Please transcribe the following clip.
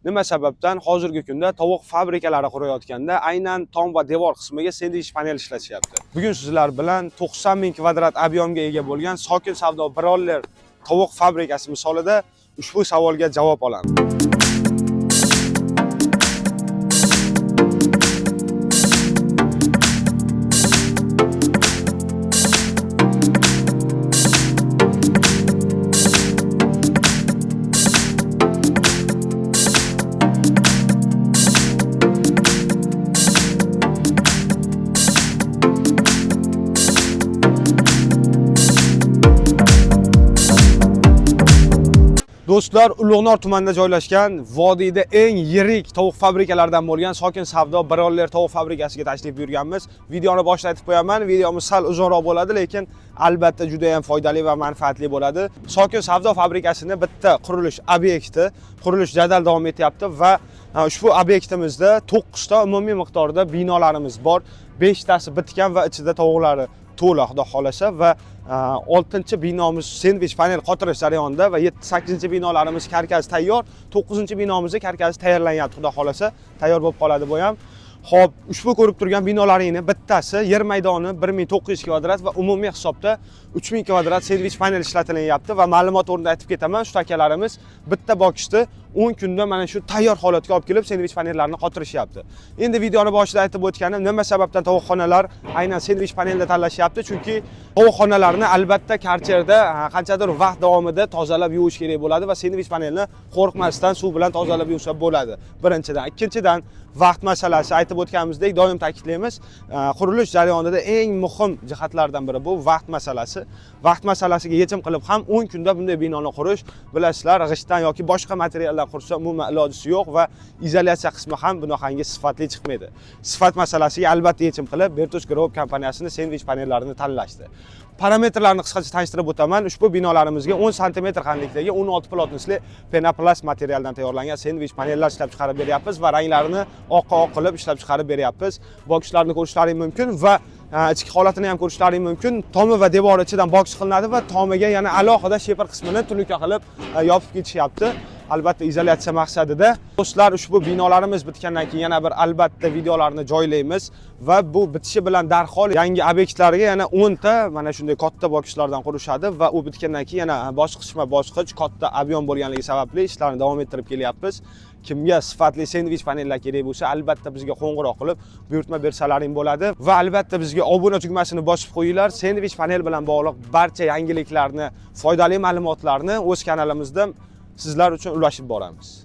Nima sababdan hozirgi kunda tovuq fabrikalari qurayotganda aynan tom va devor qismiga sendvich panel ishlatishyapti? Bugun sizlar bilan 90 ming kvadrat объем ga ega bo'lgan Sokin Savdo Broiler tovuq fabrikasi misolida ushbu savolga javob olamiz. Do'stlar, Ulug'nor tumanida joylashgan vodiyda eng yirik tovuq fabrikalaridan bo'lgan Sokin Savdo Broiler tovuq fabrikasiga tashrif buyurganmiz. Videoni boshida aytib qo'yaman, videomiz sal uzunroq bo'ladi, lekin albatta juda ham foydali va manfaatli bo'ladi. Sokin Savdo fabrikasini bitta qurilish obyekti, qurilish jadal davom etyapti va ushbu obyektimizda 9 ta umumiy miqdorda binolarimiz bor. 5 tasi bitgan va ichida tovuqlari to'la, xudo xohlasa, va oltinchi binomiz sendvich panel qotirish jarayonida va 7 8 binolarimiz karkasi tayyor, 9 binomizni karkasi tayyorlanyapti, xudo xohlasa tayyor bo'lib qoladi bu ham. Xo'p, ushbu ko'rib turgan binolaringni bittasi yer maydoni 1900 kvadrat va umumiy hisobda 3000 kvadrat sendvich panel ishlatilyapti va ma'lumot o'rnida aytib ketaman, usta akalarimiz bitta bokisni 10 kunda mana shu tayyor holatga olib kelib sendvich panellarini qotirishyapti. Endi videoni boshida aytib o'tganim, nima sababdan tovuqxonalar aynan sendvich panelda tanlashyapti? Chunki tovuqxonalarni albatta karcherda qanchadir vaqt davomida tozalab yuvish kerak bo'ladi va sendvich panelni qo'rqmasdan suv bilan tozalab yuvsa bo'ladi. Birinchidan, ikkinchidan vaqt masalasi, aytib o'tganimizdek doim ta'kidlaymiz, qurilish jarayonida eng muhim jihatlardan biri bu vaqt masalasi. Vaqt masalasiga yechim qilib ham 10 kunda bunday binoni qurish, bilasizlar, g'ishtdan yoki boshqa materialdan qursa umuman ilojisi yo'q va izolyatsiya qismi ham bunaqangi sifatli chiqmaydi. Sifat masalasiga albatta yechim qilib Bertus Group kompaniyasini sendvich panellarini tanlashdi. Parametrlarni qisqacha tanishtirib o'taman. Ushbu binolarimizga 10 sm qalinlikdagi 16 plotnosli penoplast materialdan tayyorlangan sendvich panellar ishlab chiqarib beryapmiz va ranglarini oqqa oq qilib ishlab chiqarib beryapmiz. Bokslarni ko'rishlaring mumkin va ichki holatini ham ko'rishlaring mumkin. Tomi va devori ichidan boks qilinadi va tomiga yana alohida sheper qismini tunuka qilib yopib ketishyapti. Albatta izolyatsiya maqsadida. Do'stlar, ushbu binolarimiz bitgandan keyin yana bir albatta videolarni joylaymiz va bu bitishi bilan darhol yangi obyektlarga yana 10 ta mana shunday katta bokslardan qurishadi va u bitgandan keyin yana bosqichma-bosqich katta объем bo'lganligi sababli ishlarni davom ettirib kelyapmiz. Kimga sifatli sendvich panellar kerak bo'lsa, albatta bizga qo'ng'iroq qilib buyurtma bersalaring bo'ladi va albatta bizga obuna tugmasini bosib qo'yinglar. Sendvich panel bilan bog'liq barcha yangiliklarni, foydali ma'lumotlarni o'z kanalimizda sizlar uchun ulashib boramiz.